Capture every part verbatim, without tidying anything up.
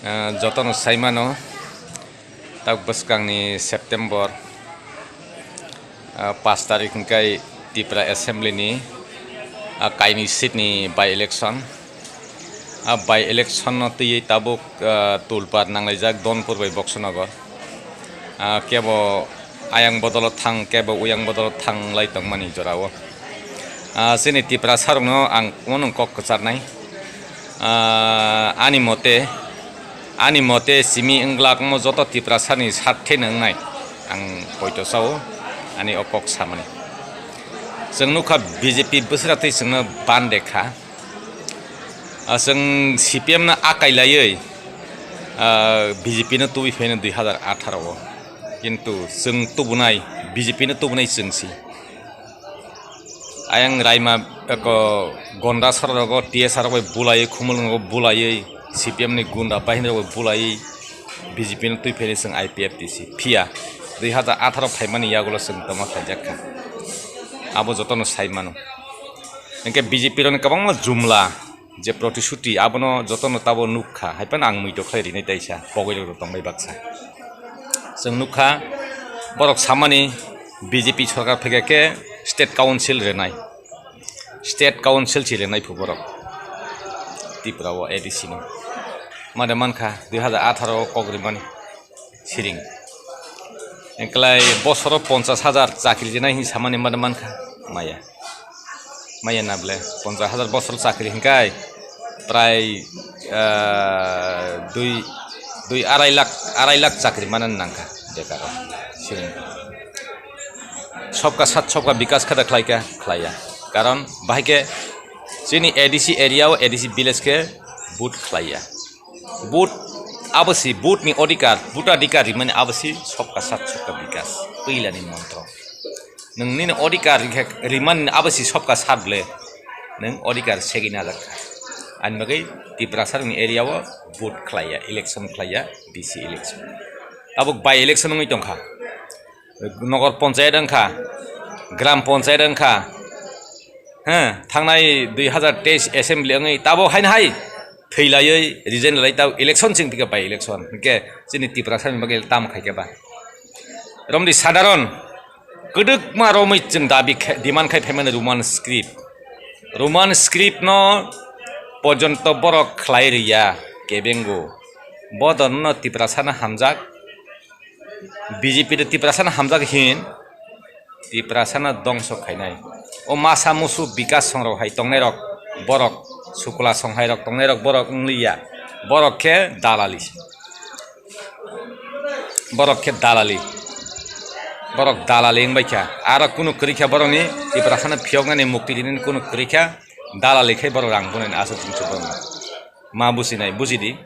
Ah, jotono saimano, tak bwskangni September, ah, paanch tarik hwnkhe Tripura Assembly ni, ah, kainwi seat ni by election. Ah, by election no twiwi tabuk, ah, tulpar nanglaijak Donpur bai Boksonogor. Ah, kebo ayang bodolo thang, kebo uyang bodolo thanglai tongmani jorao. Ah, chini Tiprasarokno ang uanung kok kwcharnai. Ah, ani mote, ani mote simi wngla omo joto Tiprasani sartheno wngnai ang poito sao, ani o kok samani. Chwng nukha B J P bwswra twi chwngno bande kha. Ah, chwng C P M no akai laiwi, ah, B J P no tubui phaino dui hazar atharo o. Kintu chwng tubunai, B J P no tubunai chwng si. Ayang raima eko gonda sora rogo T S R rok bai bulaiwi, khumulwngo bulaiwi, C P M ni gunda bahini rok bai bulaiwi, B J P no twi phaino chwng I P F T C. Phiya, dui hazar atharo phaimani yagulo chwng tongma khlaijak kha. Abo jotono sai mano. Hwnkhe B J P rokni kwbangma jumla je protishuti abono jotono tabo nukha, hai phano ang muitok khlai rinai taisa, pogwi rok tongbai baksa. Chwng nukha, borok samani B J P sorkar phaikha khe state council renai, state council si renai phu borok Tripura o A D C no. Mane mankha dui hazar atharo o kok rimani siring. Eklai bosoro ponchas hajar chakri rinai hin samani mane mankha maya. Maya na ble ponchas hajar bosor chakri hinkai prai, ah, dui, dui arai lakh, arai lakh chakri mana nangkha bekar o. Siring. Sobka sat sobka bikas khada khlaika, khlaiya. Karon bahai khe chini A D C area o A D C village khe vote khlaiya. Vote abo si vote ni odhikar, vote adhikar rimani abo si sobka sat sobka bikas, puila ni montro. Nwng nini odhikar rikha, rimani abo si sobka sat ble, nwng odhikar segwi najak kha. Ani bagwi Tiprasa rokni area o vote khlaiya, election khlaiya, D C election. Tabuk by election wngwi tongkha. Nogor ponchayat wngkha, gram ponchayat wngkha, he, thangnai dui hazar teis assembly wngwi tabuk haino hai thwilaiwi resign lai tabuk election chwng thikhe by election hinkhe chini Tiprasani bagwi tam khaikhe ba. Romdi sadharon kwdwkma romwi chwng dabi khe, demand khai phaimani Roman script. Roman script no porjonto borok khlai rwya kebengo. Bo dono Tiprasano hamjak. B J P de Tiprasano hamjak hin, Tiprasano dongso khainai. O masa musu bikas songrok hai tongnairok borok, sukula song hai rok tongnairok borok wngliya. Borok khe dalali. Borok khe dalali. Borok dalali wngbai kha. Aro kunu kwrwi kha borokni Tiprasano phiyoknani mukti rinani kunu kwrwi kha. Dalali khai borok rang bunani aswk chwng borokno. Ma bujinai, bujidi.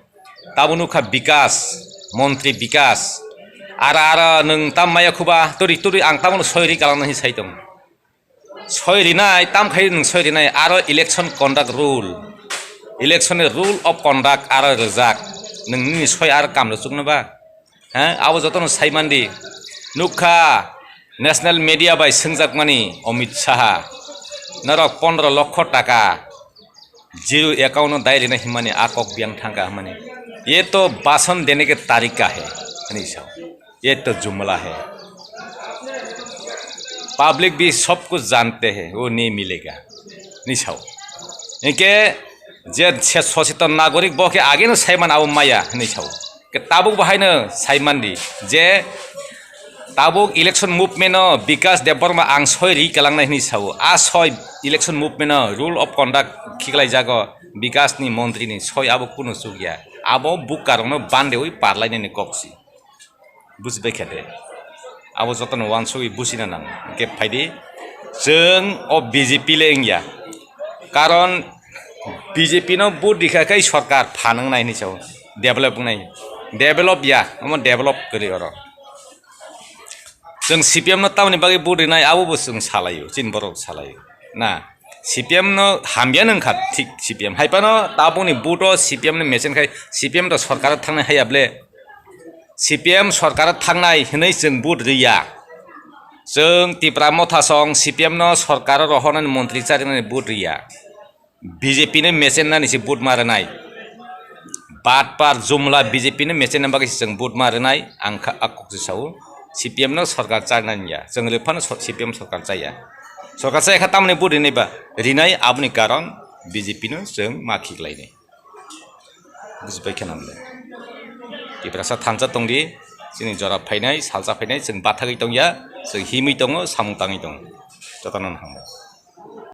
Tabuk nukha bikas, montri bikas. Ara, ara, nwng tam maya khuba, turi, turi, ang tamono soi ri kalang nang sai tong. Soi rinai, tam khai nwng soi rinai, aro election conduct rule. Election ni rule of conduct aro rwjak. Nwng nini soi aro kam rwchukno ba? Ha? Abo jotono sai mandi. Nukha, national media bai swngjakmani Amit Saha. Norok pondro lokho taka. Zero account no dai rina himani a kok biang thangka himani. Ye to bason dene ke tarika hai, hani sao. Ye to jumla hai. Public bhi sab kuch jante hai, wo nahi milega. Ni sao. Inke je se soseton nagorik bo ke age no saiman abo maya, ni sao. Ke tabuk bahai no saiman di. Je Tabuk election movement o Bikas Debbarma ang soi ri kalangnai hwnwi sao. A soi election movement o rule of conduct khiklai jago Bikas ni montri ni soi abo kunu chukya. Abo bukarokno bandewi parlainani kok si. Bujibai khe de. Abo jotono uansugwi bujina nango. Hwnkhe phaidi chwng o B J P le wngya. Karon B J P no vote rikha khe sorkar phan wngnai hwnwi sao. Develop wngnai. Develop ya, omo develop kwrwi oro. Chwng C P M no tamoni bagwi vote rinai, abo bo chwng salaio, chini borok salaio. Na, C P M no hamya nang kha, thik C P M. Hai phano tabukni vote o C P M ni mesen khai C P M to sorkar o thangnai haiya ble. C P M sorkar o thangnai hwnwi chwng vote riya. Chwng Tipra Motha song C P M no sorkar o rohornani montri charinani vote riya. B J P ni mesen nani se vote ma rwnai. Patpar jumla B J P no mechena bagwi se chwng vote ma rwnai, ang kha a kok se sao. C P M no sorkar chanani ya, chwng rwphano so-, C P M sorkar chaya. Sorkar chaya kha tamoni vote rinai ba, rinai aboni karon B J P no chwng ma khiklainai. Bujibai khe nang le. Tiprasa thansa tongdi, chini jora phainai, salsa phainai, chwng bathagwi tongya, chwng himwi tongo, samung tangwi tongo. Jotono hambai.